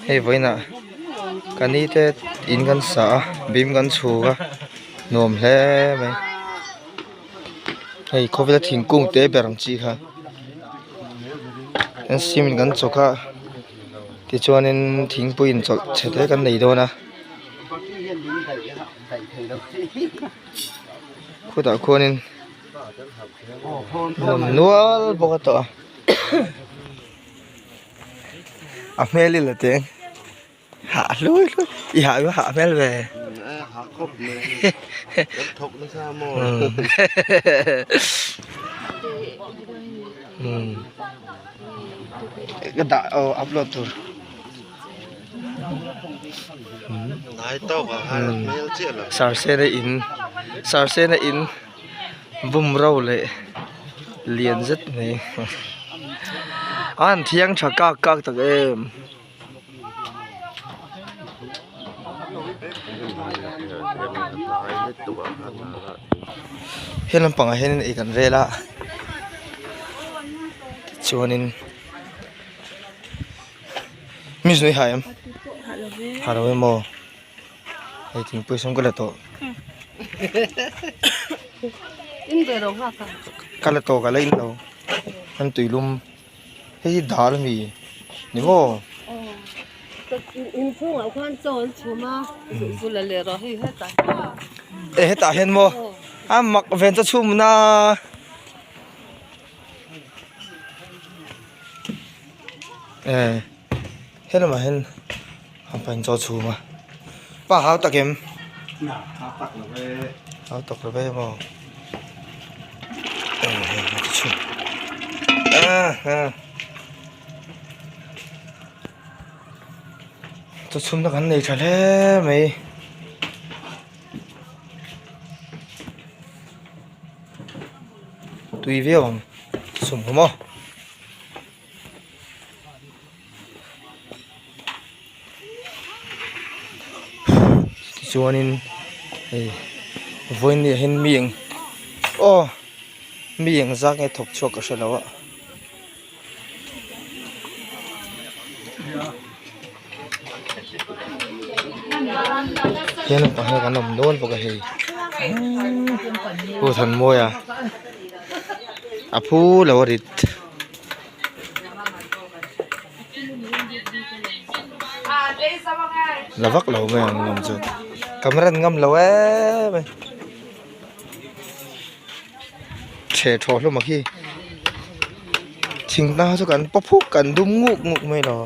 Hei vawiinah ka ni te in kan sa a bim kan chhuk a nuam hle mai hei khawvela thingkung te ber ang chi kha an cement kan chawk a tichuanin thingpui inchawlh chhe te kan nei dawn a. Khutah khuanin nuam nual bawk a tawh a a hmel i la teng hah hlui hlui i hah hah hmel ve ka dah aw upload tur. Sarsena in sarsena in bumro leh lian zet mai a han thiang tha kak kak tak em. He lampangah hianin ei kan vel a tichuanin. Mi zui ha em ha lo em aw hei thingpui sawm ka la tawh ka la tawh ka la in lo an tui lum hei hi dal ami ni maw e hetah hian maw a mak ven chu chhum na. Eh he lamah hian a pain chaw chhum a pa hau tak em hau tak lo ve maw eh hei a ti chhum ah ah chaw chhum na kan nei tha hle mai. Tui viau ang sum awm aw tichuanin hei vawiin ah hian mi eng aw mi eng zat nge thawk chhuak ka hre lo a. He naupang hi kan awm dawn bawk a hei Pu Thanmawia a phu lo a rit la vak lo mai ang ngam chu camera an ngam lo em mai chhe thaw hlawm a khi thing tang chu kan paw phuk kan dum nguk nguk mai lo.